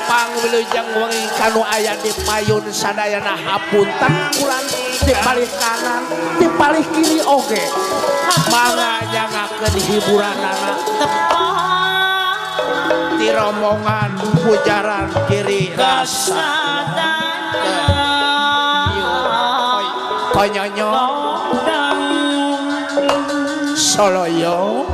Tepang wilujeng wengi kanu aya di payun sadayana hapunten kula di palih kanan di palih kiri oge mangga nyangakeun hiburanana Tepang ti rombongan pujaran kiri rasa konyonyo soloyo.